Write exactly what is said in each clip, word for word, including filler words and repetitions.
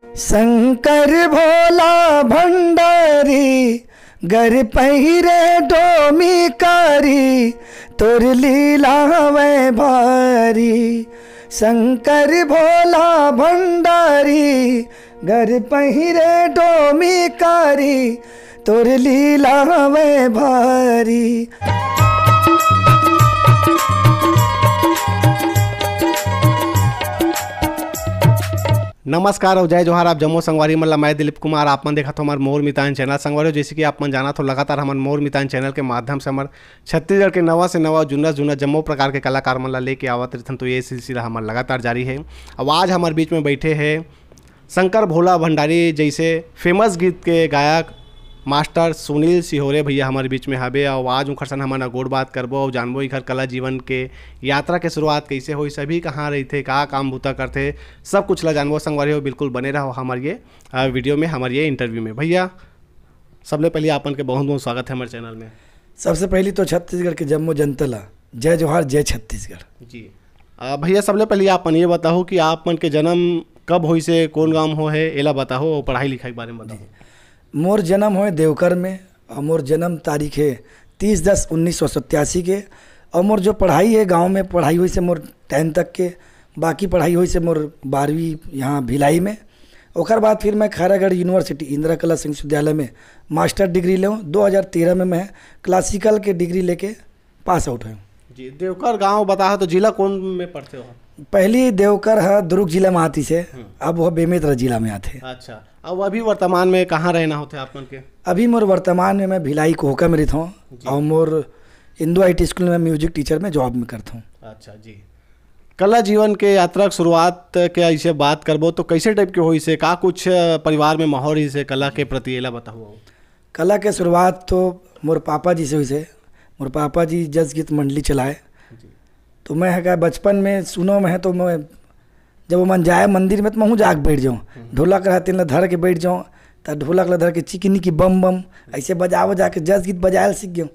शंकर भोला भंडारी, गर पहिरे डोमी कारी, तोर लीला हवै भारी। शंकर भोला भंडारी, गर पहिरे डोमी कारी, तोर लीला हवै भारी। नमस्कार और जय जोहार। आप जम्मो संगवारी मन ला मैं दिलीप कुमार, आप मन देखत हो हमर मोर मितान चैनल। संगवारी हो, जैसे कि आप मन जानत हो, लगातार हमन मोर मितान चैनल के माध्यम से हमर छत्तीसगढ़ के नवा से नवा, जुन्ना जुन्ना जम्मो प्रकार के कलाकार मन ला लेके आवत रहिथन। तो ये सिलसिला हमर लगातार जारी है। अब आज हमर बीच में बैठे हैं शंकर भोला भंडारी जैसे फेमस गीत के गायक मास्टर सुनील सिहोरे भैया हमर बीच में हबे। और आज उनकर सन हमन गोठ बात करबो और जानबो इखर कला जीवन के यात्रा के शुरुआत कैसे होइस, अभी कहाँ रहिथे, का काम बूता करथे, सब कुछ ला जानबो। संगवारी हो, बिल्कुल बने रहो हमर ये वीडियो में, हमर ये इंटरव्यू में। भैया, सबले पहले आपन के बहुत बहुत स्वागत है हमर चैनल में। सबसे पहली तो छत्तीसगढ़ के जम्मो जनता ला जय जोहार, जय छत्तीसगढ़। जी। आ, भैया, सबले पहले आपन ये बताओ कि आप मन के जन्म कब होइस हे, कौन गांव हो है, एला बताओ, और पढ़ाई लिखाई के बारे में बताओ। मोर जन्म होए देवकर में और मोर जन्म तारीख है तीस दस उन्नीस सौ सत्तासी के। और मोर जो पढ़ाई है गांव में पढ़ाई होइस हे मोर टेंथ तक के, बाकी पढ़ाई होइस हे मोर बारहवीं यहाँ भिलाई में। ओकर बाद फिर मैं खैरागढ़ यूनिवर्सिटी इंदिरा कला संगीत विश्वविद्यालय में मास्टर डिग्री लेऊँ। दो हज़ार तेरह में मैं क्लासिकल के डिग्री लेके पास आउट होऊँ। जी, देवकर गांव बताहा तो जिला कौन में पड़थे हो? पहली देवकर ह दुर्ग जिला में आतिस हे, अब वो बेमेतरा जिला में आथे। अच्छा, अब अभी वर्तमान में कहाँ रहना होथे आप मन के? अभी मोर वर्तमान में मैं भिलाई कोहका में रहता हूँ। जी। और मोर इंदू आईटी स्कूल में म्यूजिक टीचर में जॉब में करता हूँ। अच्छा जी। कला जीवन के यात्रा के शुरुआत के ऐसे बात करबो तो कैसे टाइप के होइस हे, का कुछ अ, परिवार में माहौल रहिस हे कला के प्रति, एला बताओ। कला के शुरुआत तो मोर पापा जी से होइस हे। मोर पापा जी जस गीत मंडली चलाए। जी। तो मैं ह का बचपन में सुनो मैं तो मैं जब ओमन जाए मंदिर में तो महूँ जाके बैठ जाऊँ। ढोलक रहा तेन ला धर के बैठ जाऊँ। त ढोलक ला धर के चिकी निकी बम बम ऐसे बजा बजा के जस गीत बजाए ला सीख गया।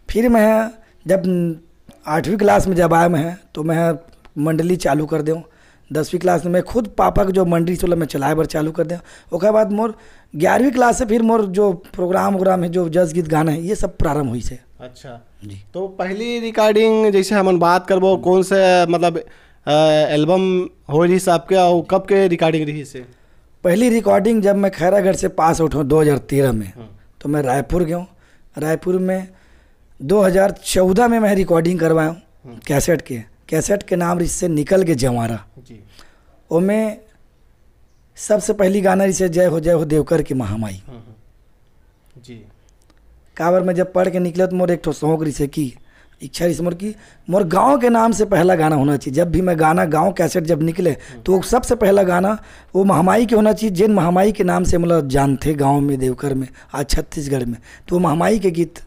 फिर मैं ह जब आठवीं क्लास में जब आए मैं ह तो मैं ह मंडली चालू कर देऊँ। दसवीं क्लास में मैं खुद पापा के जो मंडली से मैं चलाए बर चालू कर देऊँ। ओकर बाद मोर ग्यारहवीं क्लास से फिर मोर जो प्रोग्राम वोग्राम है, जो जस गीत गाना है, ये सब प्रारंभ होइस हे। अच्छा। जी। तो पहली रिकॉर्डिंग जैसे हमन बात करबो, कौन से मतलब अ, एल्बम हो रहिस आपके और कब के रिकॉर्डिंग रहिस हे? पहली रिकॉर्डिंग जब मैं खैरागढ़ से पास आउट हूँ दो हज़ार तेरह में, तो मैं रायपुर गया हूँ। रायपुर में दो हज़ार चौदह में मैं रिकॉर्डिंग करवाया हूँ कैसेट के। कैसेट के नाम रहिस हे निकल के जंवारा। जी। ओमे सबसे पहली गाना रहिस हे जय हो जय हो देवकर के महामाई। जी। काबर मैं जब पढ़ के निकले तो मोर एक ठो शौक रहिस हे कि इच्छा रहिस मोर कि मोर गांव के नाम से पहला गाना होना चाहिए। जब भी मैं गाना गाँव कैसेट जब निकले तो वो सबसे पहला गाना वो महामाई के होना चाहिए, जेन महामाई के नाम से मतलब जानथे गाँव में देवकर में आज छत्तीसगढ़ में, तो वो महामाई के गीत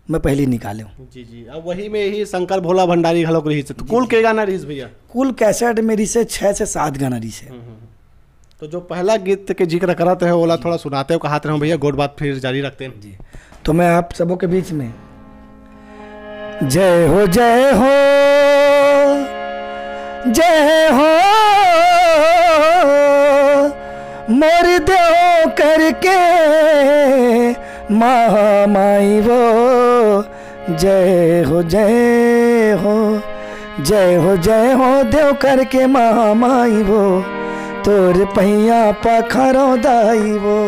मैं पहली निकाले हूँ। जी जी। अब वही में ही शंकर भोला भंडारी घलोक रहिस हे, तो कुल के गाना रहिस भैया? कुल कैसेट में रहिस हे छः से सात गाना रहिस हे। हम्म, हम्म, हम्म। तो जो पहला गीत के जिक्र करत रहे, ओला थोड़ा सुनाते हो, कहत रहे भैया, गोठ बात फिर जारी रखते हैं। जी। तो मैं आप सबों के बीच में जय हो, जय हो, जय हो, मोर देवकर के महामाई वो, जय हो, जय हो, जय हो, जय हो, देवकर के महामाई वो, तोर पहिया पखरो दाई वो।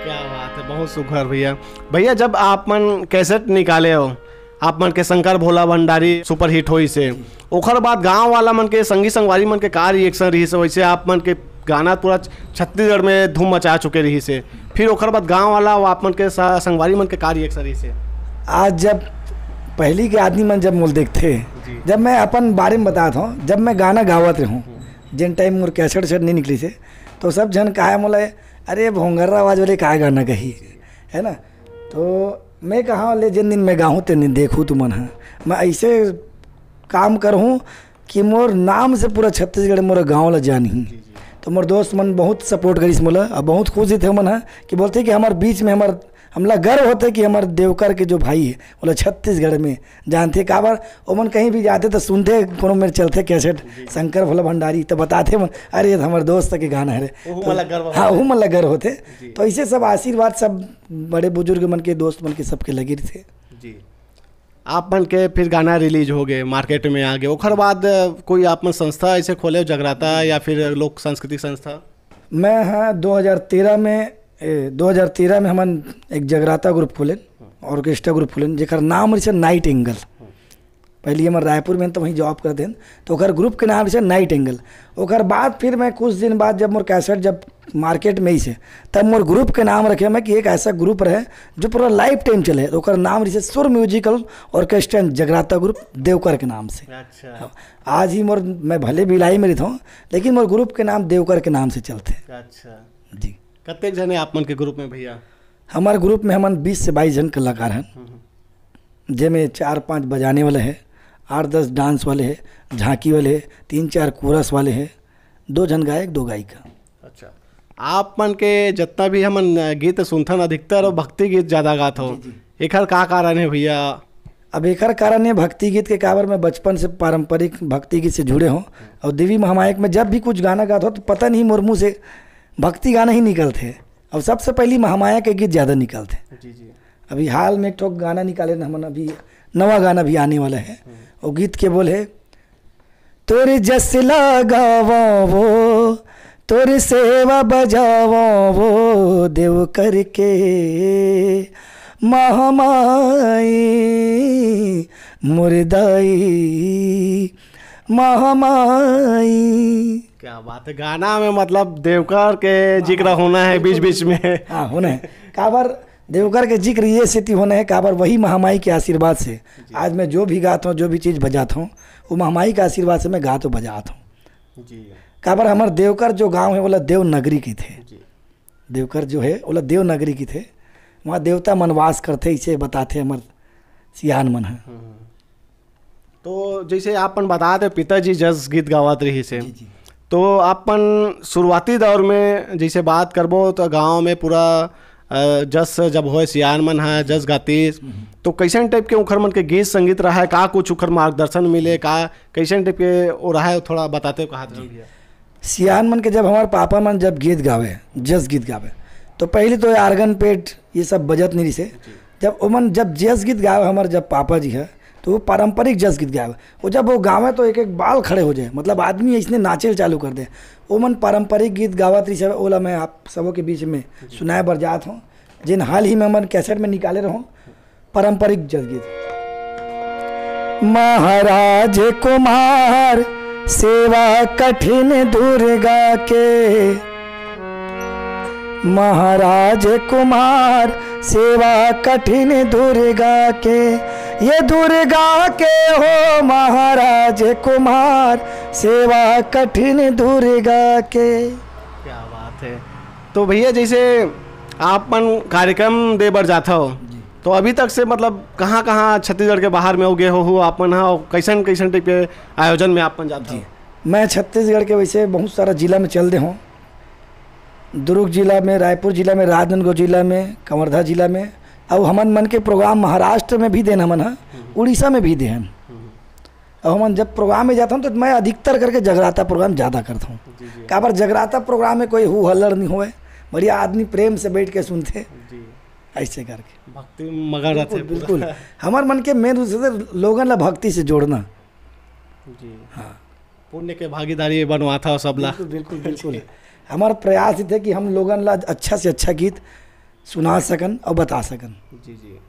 क्या बात है, बहुत सुघर भैया। भैया, जब आप मन कैसेट निकाले हो, आप मन के शंकर भोला भंडारी सुपरहिट होइस हे, ओखर बाद गांव वाला मन के, संगी संगवारी मन के का रिएक्शन रहिस हे? वैसे आप मन के गाना पूरा छत्तीसगढ़ में धूम मचा चुके रहिस हे, फिर ओखर बाद गांव वाला अउ आप मन के सा-, संगवारी मन के का रिएक्शन रहिस हे? आज जब पहली के आदमी मन जब मोला देखथे, जी। जब मैं अपन बारे में बतात हूँ, जब मैं गाना गावत रहूँ, जेन टाइम मोर कैसेट वैसेट नहीं निकलिस हे, तो सब झन कहे मोला, "अरे भोंगर्रा आवाज वाले काय गाना गही," है ना? तो मैं कहा ले, "जेन दिन मैं गाहूँ तेन दिन देखहू तुमन ह, मैं ऐसे काम करहूँ कि मोर नाम से पूरा छत्तीसगढ़ मोर गाँव ला जानही।" तो मोर दोस्त मन बहुत सपोर्ट करिस मोला, अउ बहुत खुश थे मन ह कि बोलथे कि हमर बीच में हमर हमला गर्व होथे कि हमर देवकर के जो भाई हे, ओला छत्तीसगढ़ में जानथे। काबर ओमन कहीं भी जाथे त सुनथे, कोनो मेर चलथे कैसेट, शंकर भोला भंडारी, त बताथे मन, "अरे, ये तो हमर दोस्त के गाना हरे।" ओहू तो मन ला गर्व हाँ, होथे। ओहू मन ला गर्व होथे। जी। तो ऐसे सब आशीर्वाद सब बड़े बुजुर्ग मन के, दोस्त मन के, सबके लगे रहिथे। जी। आप मन के फिर गाना रिलीज हो गए, मार्केट में आ गए, ओखर बाद कोई आप मन संस्था ऐसे खोले हो, जगराता या फिर लोक सांस्कृतिक संस्था? मैं, हाँ, दो हज़ार तेरह में, ए, दो हज़ार तेरह में हमन एक जगराता ग्रुप खोलेन, ऑर्केस्ट्रा ग्रुप खोलेन, जेकर नाम रहिसे नाइट एंगल। पहले हमर रायपुर में, तो वहीं जॉब करते हैं, तो ओकर ग्रुप के नाम रहिसे नाइट एंगल। ओकर बाद फिर मैं कुछ दिन बाद, जब मोर कैसेट जब मार्केट में ही से, तब मोर ग्रुप के नाम रखे मैं कि एक ऐसा ग्रुप रहे जो पूरा लाइफ टाइम चले, तो ओकर नाम रहिसे सुर म्यूजिकल ऑर्केस्ट्रा एंड जगराता ग्रुप देवकर के नाम से। अच्छा। हाँ, आज ही मोर, मैं भले भिलाई में रहता हूँ, लेकिन मोर ग्रुप के नाम देवकर के नाम से चलथे। अच्छा। जी। कतेक जने आप मन के ग्रुप में भैया? हमारे ग्रुप में हमन बीस से बाईस जन कलाकार हैं, हम्म। जेमे चार पांच बजाने वाले हैं, आठ दस डांस वाले हैं, झांकी वाले हैं, तीन चार कोरस वाले हैं, दो जन गायक, दो गायिका। अच्छा, आप मन के जितना भी हमन गीत सुनथन, अधिकतर भक्ति गीत ज्यादा गात हो, जी, जी। एखर का कारण है भैया? अब एखर कारण ये भक्ति गीत के, काबर मैं बचपन से पारंपरिक भक्ति गीत से जुड़े हूँ, और देवी महामाया में जब भी कुछ गाना गात हो तो पता नहीं मोर मुंह से भक्ति गाना ही निकलथे, और सबसे पहली महामाया के गीत ज्यादा निकलथे। जी, जी। अभी हाल में एक ठो गाना निकाले ना हमन, अभी नवा गाना भी आने वाला है। वो गीत के बोल है, "तोरे जस लागा वो, तोरे सेवा बजावा वो, देव करके महामाई मुर्दाई महामाई।" क्या बात है, गाना में मतलब देवकर के जिक्र होना है बीच बीच में। हाँ, होना है। काबर देवकर के जिक्र ये सेती होना है, काबर वही महामाई के आशीर्वाद से आज मैं जो भी गाता हूँ, जो भी चीज बजाता हूँ, वो महामाई के आशीर्वाद से मैं गात हूँ, बजात हूँ। जी। काबर हमर देवकर जो गांव है, ओला देव नगरी कहिथे। जी। देवकर जो है, ओला देव नगरी कहिथे। वहाँ देवता मन वास करथे, इसे बताथे हमर सियान मन है। हम्म। तो जैसे आप मन बतात हे, पिताजी जस गीत गावत रहिस हे, जी, जी। तो आप मन शुरुआती दौर में जैसे बात करबो, तो गांव में पूरा, अ, जस जब होय, सियान मन ह जस गातिस, हम्म। तो कैसन टाइप के उखर मन के गीत संगीत रहा है, का कुछ उखर मार्गदर्शन मिले, का कैसन टाइप के वो रहा है, थोड़ा बताते कहा था जी। भैया। सियान मन के जब हमारे पापा मन जब गीत गावे, जस गीत गावे, तो पहले तो आर्गन पेट ये सब बजत नहीं रहिसे। जी। जब ओमन जब जस गीत गावे, हमारे जब पापा जी है, तो वो पारंपरिक जस गीत गावे। वो जब वो गावे तो एक एक बाल खड़े हो जाए, मतलब आदमी ऐसने नाचे ल चालू कर दे। ओमन पारंपरिक गीत गावत रहिसे, ओला मैं आप सबों के बीच में जी। सुनाए बर जात हूँ, जेन हाल ही में हमन कैसेट में निकाले रहूँ, पारंपरिक जस गीत। महाराज कुमार सेवा कठिन दुर्गा के, महाराज कुमार सेवा कठिन दुर्गा के, ये दुर्गा के हो महाराज कुमार सेवा कठिन दुर्गा के। क्या बात है। तो भैया, जैसे आप मन कार्यक्रम दे बर जाथव, जी। तो अभी तक से मतलब कहाँ-कहाँ छत्तीसगढ़ के बाहर में हो गए हो, हो आप मन ह, और कैसन, कैसन टाइप के आयोजन में आप मन जाथव? जी, मैं छत्तीसगढ़ के वैसे बहुत सारा जिला में चल दे हूँ, दुर्ग जिला में, रायपुर जिला में, राजनांदगांव जिला में, कवर्धा जिला में, और हमन मन के प्रोग्राम महाराष्ट्र में भी देन हमन ह, हम्म। उड़ीसा में भी देहन। हम्म। और हमन जब प्रोग्राम में जाथन तो मैं अधिकतर करके जगराता प्रोग्राम ज़्यादा करता हूँ। जी, जी। काबर जगराता प्रोग्राम में कोई हु हल्लड़ नहीं होए, बढ़िया आदमी प्रेम से बैठ के सुनथे, जी। ऐसे करके। भक्ति में मगन बिल्कुल, रहथे पूरा। बिल्कुल। हमार मन के मेन रूप से लोगन ला भक्ति से जोड़ना। जी। हाँ। पुण्य के भागीदारी बनवाथा सबला। बिल्कुल, बिल्कुल, बिल्कुल। जी। हमार प्रयास ये थे कि हम लोगन ला अच्छा से अच्छा गीत सुना सकन और बता सकन। जी, जी।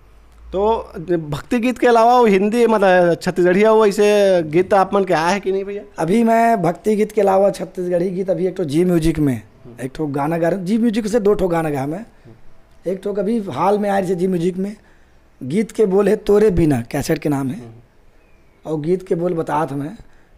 तो भक्ति गीत के अलावा वो हिंदी, मतलब छत्तीसगढ़िया, वो ऐसे गीत आप मन के आए हैं कि नहीं भैया? अभी मैं भक्ति गीत के अलावा छत्तीसगढ़ी गीत अभी एक ठो जी म्यूजिक में हम्म। एक ठो गाना गा रहे हूँ। जी म्यूजिक से दो ठो गाना गाया मैं। हम्म। एक ठो अभी हाल में आए थे जी म्यूजिक में, गीत के बोल है तोरे बिना, कैसेट के नाम है। हम्म। और गीत के बोल बतात हमें,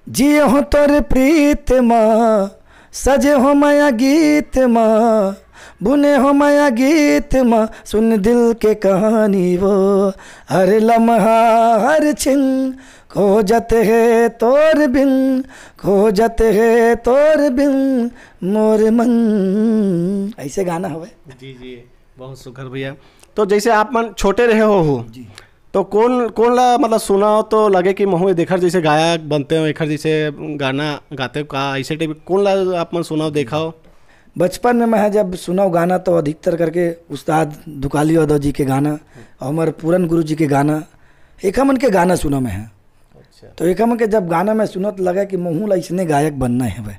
"जिए हो तोर प्रीत मा, सजे हो माया गीत मा, बुने हो माया गीत मा, सुन दिल के कहानी वो, हर लम्हा हर छिन, खोजत है तोर बिन, खोजत है तोर बिन मोर मन।" ऐसे गाना हवे। जी, जी। बहुत सुघर भैया। तो जैसे आप मन छोटे रहे हो, हो जी। तो कौन, कौन ला मतलब सुनाओ तो लगे कि महू देखर जैसे गायक बनते हो, एकर जैसे गाना गाते हो, का ऐसे टाइप कौन ला आप मन सुनाओ, देखाओ? बचपन में मैं जब सुनाओ गाना तो अधिकतर करके उस्ताद दुकाली यादव जी के गाना और हमारे पूरन गुरु जी के गाना, एका मन के गाना सुना मैं है। अच्छा। तो एका मन के जब गाना मैं सुनत लगा कि महू ला इसने गायक बनना है भाई।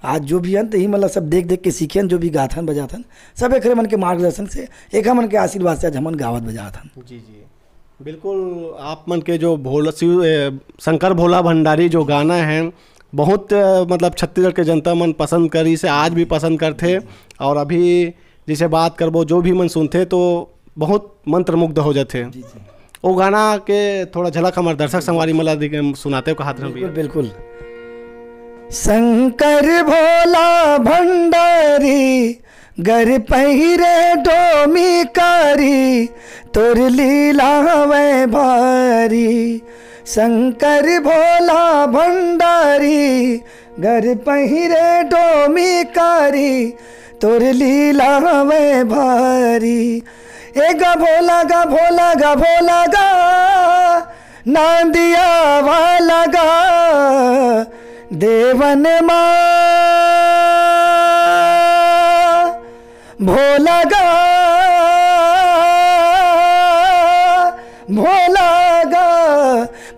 आज जो भी हन, तो ही मतलब सब देख देख के सीखे हन, जो भी गाथन बजाथन, सब एकरे मन के मार्गदर्शन से, एका मन के आशीर्वाद से आज हमन गावत बजात हन। जी, जी। बिल्कुल, आप मन के जो भोला शिव, ए, शंकर भोला भंडारी जो गाना है, बहुत, अ, मतलब छत्तीसगढ़ के जनता मन पसंद करी से, आज भी पसंद करथे। और अभी जैसे बात करबो, जो भी मन सुनथे तो बहुत मंत्रमुग्ध हो जाथे। जी, जी। वो गाना के थोड़ा झलक हमारे दर्शक संगवारी मन ला दिख-, सुनाते हो, कहात रहन बिल्कुल, भैया। बिल्कुल। शंकर भोला भंडारी, गर पहिरे डोमी कारी, तोर लीला हवै भारी। शंकर भोला भंडारी, गर पहिरे डोमी कारी, तोर लीला हवै भारी। ए गा भोला गा, भोला गा, भोला गा, नांदिया वाला गा, देवन मा भोला गा, भोला गा,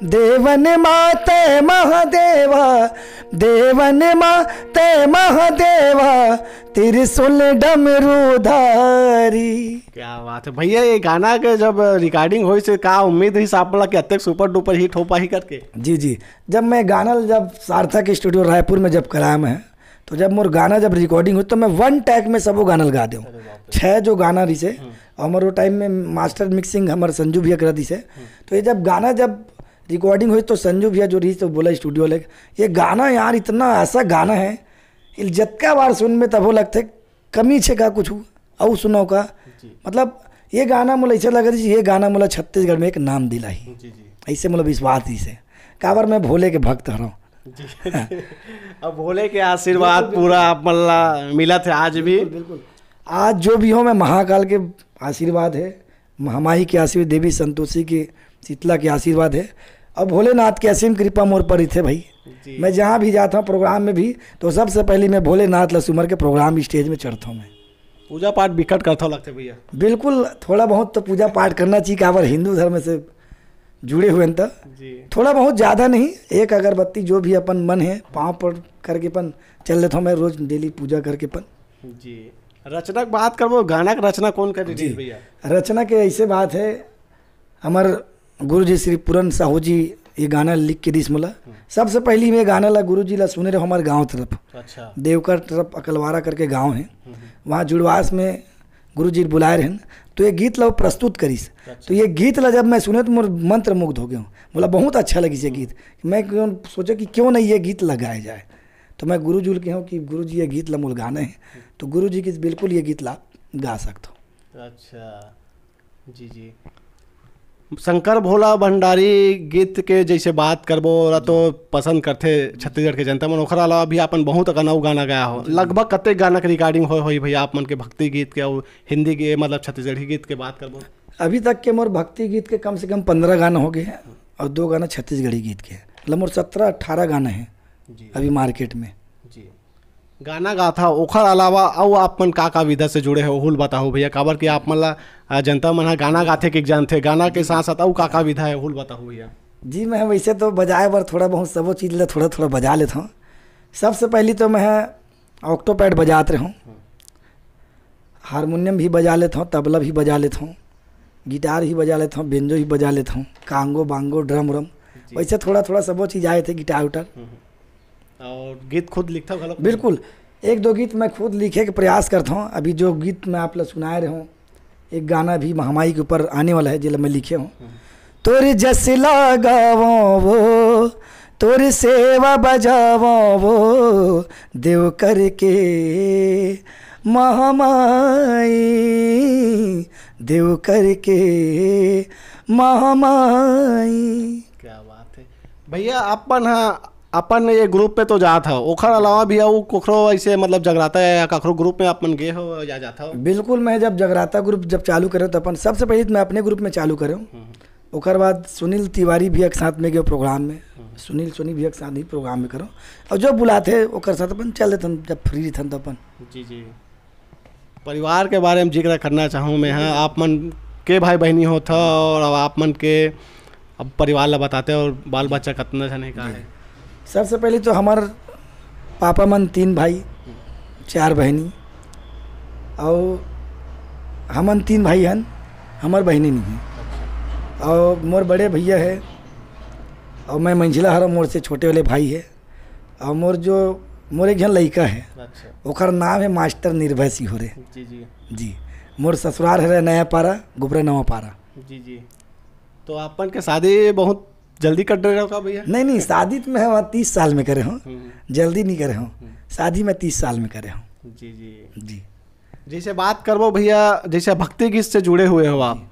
देवन मा तै महादेवा, देवन मा तै महादेवा, त्रिशूल डमरू धारी। क्या बात है भैया, ये गाना के जब रिकॉर्डिंग होइस हे, का उम्मीद रहिस आप मन ला कि अतेक सुपर डुपर हिट हो पाही करके? जी, जी। जब मैं गाना ल-, जब सार्थक स्टूडियो रायपुर में जब कराया मैं, तो जब मोर गाना जब रिकॉर्डिंग होइस, तो मैं वन टेक में सबो गाना ल गा देंव। अरे बाप रे। छह जो गाना रहिस हे, हम्म। और हमर वो टाइम में मास्टर मिक्सिंग हमर संजू भैया करा दिस हे। हम्म। तो ये जब गाना जब रिकॉर्डिंग होइस, तो संजू भैया जो रहिस, तो बोला स्टूडियो ले, "ये गाना यार इतना ऐसा गाना है, इल जतका बार सुनबे तभो लगथे कमी छे का कुछ, अउ सुनाओ का।" जी। मतलब, ये गाना मोला ऐसे लगा जी, ये गाना मोला छत्तीसगढ़ में एक नाम दिलाही। जी, जी। ऐसे मोला विश्वास दिस हे, काबर मैं भोले के भक्त हरव। जी। अब भोले के आशीर्वाद बिल्कुल, बिल्कुल। पूरा आप मन ला मिलत हे आज भी। बिल्कुल, बिल्कुल। आज जो भी हो, मैं महाकाल के आशीर्वाद हे, महामाई के आशीर्वाद, देवी संतोषी के, शीतला के आशीर्वाद हे, और भोलेनाथ के असीम कृपा मोर पर रहिथे भाई। जी। मैं जहाँ भी जाता हूँ प्रोग्राम में भी, तो सबसे पहले मैं भोलेनाथ ला सुमर के प्रोग्राम स्टेज में चढ़ता हूँ मैं। पूजा पाठ बिकट करथव लगथे भैया। बिल्कुल, थोड़ा बहुत तो पूजा पाठ करना चाहिए, काबर हिंदू धर्म से जुड़े हुए हैं तो। जी। थोड़ा बहुत, ज़्यादा नहीं, एक अगरबत्ती जो भी अपन मन है, पाँव पर करके अपन चल लेता हूँ मैं रोज डेली पूजा करके अपन। जी। रचना के बात करबो, गाना के रचना कौन करे जी। रहिस भैया? रचना के ऐसे बात है, हमर गुरु जी श्री पूरन साहू जी ये गाना लिख के दिस मोला। हम्म। सबसे पहली मैं गाना ला गुरु जी ला सुने रहे हमारे गांव तरफ। अच्छा। देवकर तरफ अकलवारा करके गांव है। हम्म। वहाँ जुड़वास में गुरु जी बुलाए रहन, तो ये गीत ला वो प्रस्तुत करिस। अच्छा। तो ये गीत ला जब मैं सुने तो मोर मंत्र मुग्ध हो गया हूँ, बोला बहुत अच्छा लगिस ये गीत। मैं क्यों सोचा कि क्यों नहीं ये गीत ला गाया जाए, तो मैं गुरु जी के हूँ कि गुरु जी ये गीत ला मोर गाना है, तो गुरु जी की बिल्कुल ये गीत ला गा सकता हूँ। अच्छा, जी, जी। शंकर भोला भंडारी गीत के जैसे बात करबो, ओला तो पसंद करथे छत्तीसगढ़ के जनता मन, ओखर अलावा भी आपन बहुत अकन अउ गाना गाया हो। जी। लगभग कतेक गाना के रिकॉर्डिंग होय होही भैया आप मन के भक्ति गीत के अउ हिंदी के, मतलब छत्तीसगढ़ी गीत के बात करबो? अभी तक के मोर भक्ति गीत के कम से कम पन्द्रह गाना हो गए हैं और दो गाना छत्तीसगढ़ी गीत के हैं। मतलब मोर सत्रह अठारह गाना है जी। अभी मार्केट में। जी। गाना गाथा, ओखर अलावा अउ आप मन का-का विधा से जुड़े हो, ओहू ल बताहू भैया, काबर कि आप मन ला, आ, जनता मन ह गाना गाथे के जानथे, गाना के साथ-साथ अउ का-का विधा हे, ओहू ल बताहू भैया। जी, मैं वैसे तो बजाए बर थोड़ा बहुत सबो चीज ला थोड़ा-थोड़ा बजा लेथव। सबसे पहली तो मैं ऑक्टोपैड बजात रहूं, हारमोनियम भी बजा लेथव, तबला भी बजा लेथव, गिटार भी बजा लेथव, बेंजो भी बजा लेथव, कांगो, बांगो, ड्रम व्रम, जी। वैसे थोड़ा-थोड़ा सबो चीज आए थे, गिटार उटार। हम्म। और गीत खुद लिखथव घलो? बिल्कुल, एक दो गीत मैं खुद लिखे के प्रयास करता हूँ। अभी जो गीत मैं आप ला सुनाए रहे हूँ, एक गाना भी महामाई के ऊपर आने वाला है, जेला मैं लिखे हूँ। हम्म। तोर जस लगावो वो, तोर सेवा बजावो वो, देव करके महामाई, देव करके महामाई। क्या बात है भैया, अपन हा अपन ये ग्रुप पे तो जात हव, ओखर अलावा भी अउ कोखरो ऐसे मतलब जगराता या कखरो ग्रुप में अपन गे हो या जात हव? बिल्कुल, मैं जब जगराता ग्रुप जब चालू करें तो अपन सबसे पहले तो मैं अपने ग्रुप में चालू करें। हम्म। ओकर बाद सुनील तिवारी भैया के साथ में गए प्रोग्राम में, हम्म। सुनील सोनी भैया के साथ ही प्रोग्राम में करो, और जो बुलाते ओकर साथ अपन चल देथन जब फ्री रहथन तो अपन। जी, जी। परिवार के बारे में जिक्र करना चाहूँ मैं, हाँ, आप मन के भाई बहनी होत ह और अब आप मन के अब परिवार ला बताते और बाल बच्चा कतना झन हे, का जी। हे? सबसे पहले तो हमार पापा मन तीन भाई, चार बहनी, और हमन तीन भाई हन, हमार बहनी नहीं है। अच्छा। और मोर बड़े भैया है, और मैं मंझला हरा, मोर से छोटे वाले भाई है, और मोर जो, मोर एक झन लइका है, अच्छा। ओकर नाम है मास्टर निर्भय सिहोरे। जी, जी। जी, मोर ससुराल है नया पारा, गुबरा नवा पारा। जी, जी। तो अपन के शादी बहुत जल्दी कर रहे हो का भैया? नहीं, नहीं, शादी तो मैं वहाँ तीस साल में करे हूँ, हम्म। जल्दी नहीं करे हूँ। हम्म। शादी मैं तीस साल में करे हूँ। जी, जी। जी। जैसे बात करबो भैया, जैसे भक्ति गीत से जुड़े हुए हो आप, जी।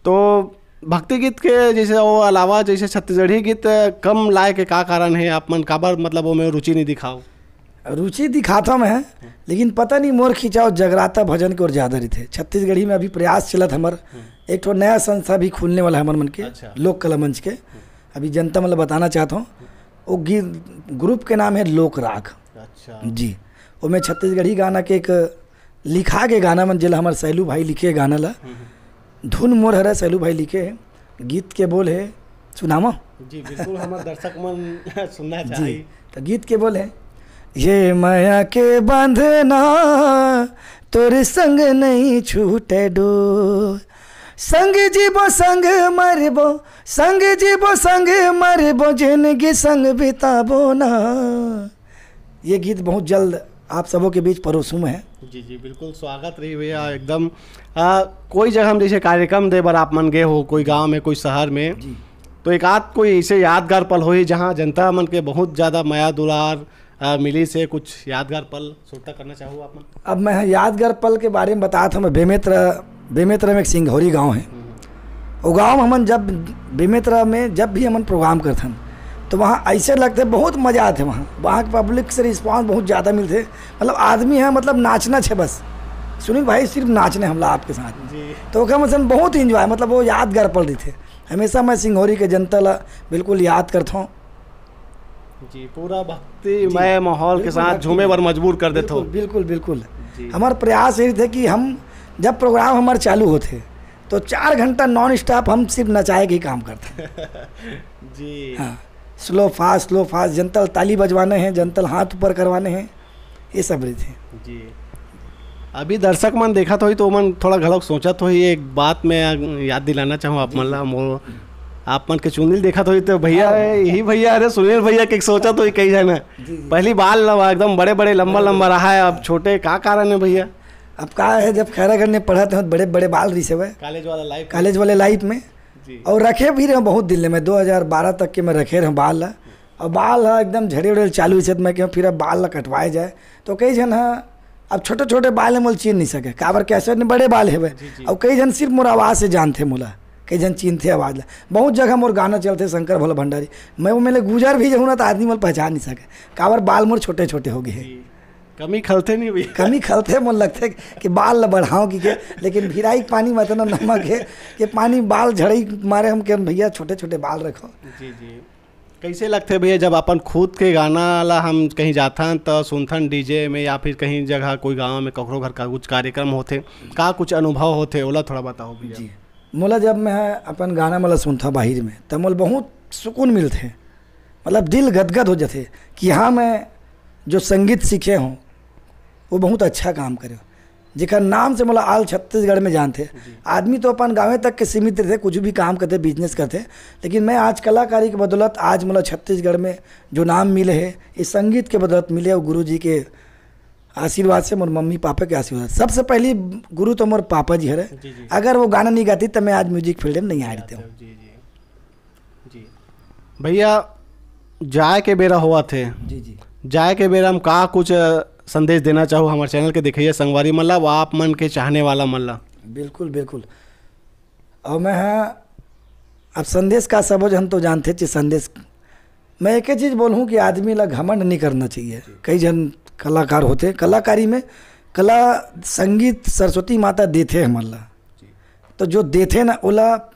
तो भक्ति गीत के जैसे वो अलावा जैसे छत्तीसगढ़ी गीत कम लाए के का कारण है? आप मन काबर मतलब वो में रुचि नहीं दिखाओ? रुचि दिखाता मैं, लेकिन पता नहीं मोर खिंचाव जगराता भजन के ओर ज्यादा रहिथे। छत्तीसगढ़ी में अभी प्रयास चलत हमर, हम्म। एक ठो नया संस्था भी खुलने वाला है हमर मन के, अच्छा। लोक कला मंच के। अभी जनता मतलब बताना चाहता हूँ, वो गीत, ग्रुप के नाम है लोक राग। अच्छा। जी, वो मैं छत्तीसगढ़ी गाना के एक लिखा के गाना मन, जेला हमर सैलू भाई लिखे गाना ला। हम्म। धुन मोर हरा सैलू भाई लिखे हे, गीत के बोल हे, सुनावो? जी, बिल्कुल, हमर दर्शक मन सुनना जी, चाही। तो गीत के बोल हे, "ये माया के बंधना, तोर संग नहीं छूटे डोर। संग जीबो, संग मरबो, संग जीबो, संग मरबो, जिंदगी संग बिताबो ना।" ये गीत बहुत जल्द आप सबों के बीच परोसूं मैं। जी, जी, बिल्कुल स्वागत रही भैया, एकदम। आ, कोई जगह हम जैसे कार्यक्रम दे बर आप मन गए हो, कोई गांव में, कोई शहर में, जी। तो एक आध कोई ऐसे यादगार पल होही जहां जनता मन के बहुत ज्यादा मया दुलार, आ, मिली से कुछ यादगार पल सुरता करना चाहो आप मन? अब मैं यादगार पल के बारे में बतात हूँ, मैं बेमेतरा, बेमेतरा में एक सिंघौरी गांव है। हम्म। वो गांव में हमन जब, बेमेतरा में जब भी हमन प्रोग्राम करथन, तो वहाँ ऐसे लगथे, बहुत मजा आथे वहाँ। वहाँ के पब्लिक से रिस्पॉन्स बहुत ज़्यादा मिलथे, मतलब आदमी है, मतलब नाचना छे बस। सुनील भाई सिर्फ नाचने हमला आपके साथ। जी। तो ओकर में से बहुत इंजॉय, मतलब वो यादगार पल रहिथे। हमेशा मैं सिंघौरी के जनता ला बिल्कुल याद करथौं। जी, पूरा भक्तिमय जी। माहौल के बिल्कुल साथ भक्ति झूमे में। बर मजबूर कर देथो। बिल्कुल, बिल्कुल, बिल्कुल। जी। हमार प्रयास यही थे कि हम जब प्रोग्राम हमार चालू होथे, तो चार घंटा नॉन स्टॉप हम सिर्फ नचाए के ही काम करते हैं। जी। हाँ, स्लो फास्ट, स्लो फास्ट, जनता ल ताली बजवाने हैं, जनता ल हाथ ऊपर करवाने हैं, ये सब रहिथे। जी। अभी दर्शक मन देखत होही तो ओमन थोड़ा घलोक सोचत होही, एक बात मैं याद दिलाना चाहूँ आप जी, मन जी। ला, मोर, आप मन के चुनरी देखत होही तो भैया, हाँ। यही भैया, अरे सुनील भैया के सोचत होही कई झन। जी, जी। पहली बाल लंबा, एकदम बड़े-बड़े, लंबा-लंबा रहा है, अब छोटे, का कारण है भैया? अब का है, जब खैरागढ़ में पढ़त हन, बड़े-बड़े बाल रहिसे हवय। कॉलेज वाला लाइफ। कॉलेज वाले लाइफ में। जी। और रखे भी रहे बहुत दिन ले, मैं दो हज़ार बारह तक के मैं रखे रहे बाल ला। और बाल हा एकदम झड़े उड़े चालू होइसे, त मैं कहूँ, फिर अब बाल ला कटवाए जाए। तो कई झन हा अब छोटे-छोटे बाल में मोला चीन नहीं सके, काबर के ऐसे बड़े बाल हेवय। जी, जी। और कई झन सिर्फ मोर आवाज से जानथे मोला, कई झन चीनथे आवाज ला। बहुत जगह मोर गाना चलथे शंकर भोला भंडारी, मैं वो मेले गुजर भी जाऊँ ना, तो आदमी मोला पहचान नहीं सके, काबर बाल मोर छोटे-छोटे हो गए हैं। जी। कमी खलथे नहीं भैया। कमी खलथे, मोला लगथे कि बाल ला बढ़ाओ कि के, लेकिन भिराई के पानी में इतना नमक है कि पानी बाल झड़ई मारे हम के, "भैया, छोटे-छोटे बाल रखो।" जी, जी। कैसे लगथे भैया, जब अपन खुद के गाना ला हम कहीं जाथन त सुनथन डीजे में या फिर कहीं जगह कोई गांव में ककरो घर का कुछ कार्यक्रम होथे, का कुछ अनुभव होथे, ओला थोड़ा बताओ भैया। जी, मोला जब मैं अपन गाना मोला सुनथा बाहिर में, त मोला बहुत सुकून मिलथे, मतलब दिल गदगद हो जाथे कि हाँ, मैं जो संगीत सीखे हूँ, वो बहुत अच्छा काम करे। जेकर नाम से मोला all छत्तीसगढ़ में जानथे। जी। आदमी तो अपन गाँवे तक के सीमित रहिथे, कुछ भी काम करथे, बिजनेस करथे, लेकिन मैं आज कलाकारी के बदौलत आज मोला छत्तीसगढ़ में जो नाम मिले हे, ये संगीत के बदौलत मिले, और गुरु जी के आशीर्वाद से, मोर मम्मी पापा के आशीर्वाद। सबसे पहली गुरु तो मोर पापा जी हरे। जी, जी। अगर वो गाना नहीं गाती, तो मैं आज म्यूजिक फील्ड में नहीं आ रही हूँ। जी, जी। जी। भैया, जाए के बेरा होवत हे। जी, जी। जाए के बेरा हम का कुछ, अ, संदेश देना चाहू हमर चैनल के देखइया संगवारी मन ला, व आप मन के चाहने वाला मन ला? बिल्कुल, बिल्कुल। और मैं, हाँ, अब संदेश का सबो झन तो जानथे चे संदेश, मैं एक चीज बोलूँ कि आदमी ला घमंड नहीं करना चाहिए। कई जन कलाकार होते, कलाकारी में कला, संगीत सरस्वती माता देथे हमन ला, तो जो देथे ना, ओला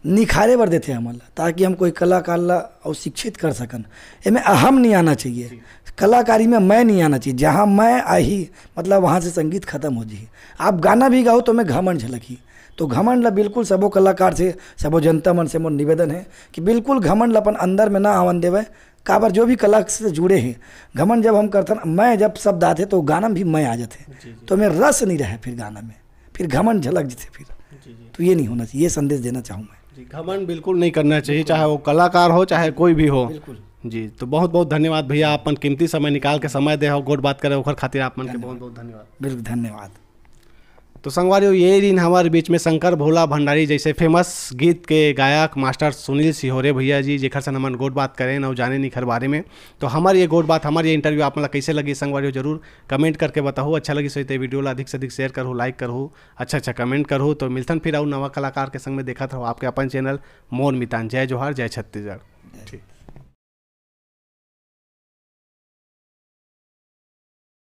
निखारे बर देथे हमन ला, ताकि हम कोई कलाकार ला अउ शिक्षित कर सकन। एमे अहम नहीं आना चाहिए, कलाकारी में मैं नहीं आना चाहिए। जहाँ मैं आही, मतलब वहाँ से संगीत खत्म हो जाही। आप गाना भी गाओ तो मैं घमंड झलकही। तो घमंड ला बिल्कुल सबो कलाकार से, सबो जनता मन से मोर निवेदन है कि बिल्कुल घमंड ला अपन अंदर में ना आवन देवे। काबर जो भी कला से जुड़े हैं, घमंड जब हम करथन, मैं जब शब्द आथे तो गाना में भी मैं आ जाथे। तो मैं रस नहीं रहे फिर गाना में, फिर घमंड झलक जथे फिर। तो ये नहीं होना चाहिए, ये संदेश देना चाहूँ मैं। जी, घमंड बिल्कुल नहीं करना चाहिए, चाहे वो कलाकार हो, चाहे कोई भी हो। बिल्कुल। जी, तो बहुत बहुत धन्यवाद भैया, अपन कीमती समय निकाल के समय दे हो, गोठ बात करे, ओखर खातिर आप मन के बहुत बहुत धन्यवाद। बिल्कुल, धन्यवाद। तो संगवारी हो, ये दिन हमारे बीच में शंकर भोला भंडारी जैसे फेमस गीत के गायक मास्टर सुनील सिहोरे भैया जी, जेखर से हमन गोठ बात करें और जाने निखर बारे में। तो हमारी ये गोठ बात, हमारी ये इंटरव्यू आप मन ला कैसे लगी संगवारी हो, जरूर कमेंट करके बताओ। अच्छा लगी सही तो वीडियो ला अधिक से अधिक शेयर करो, लाइक करो, अच्छा अच्छा कमेंट करो। तो मिलथन फिर अउ नवा कलाकार के संग में, देखत रहो आपके अपन चैनल मोर मितान। जय जोहार, जय छत्तीसगढ़। ठीक।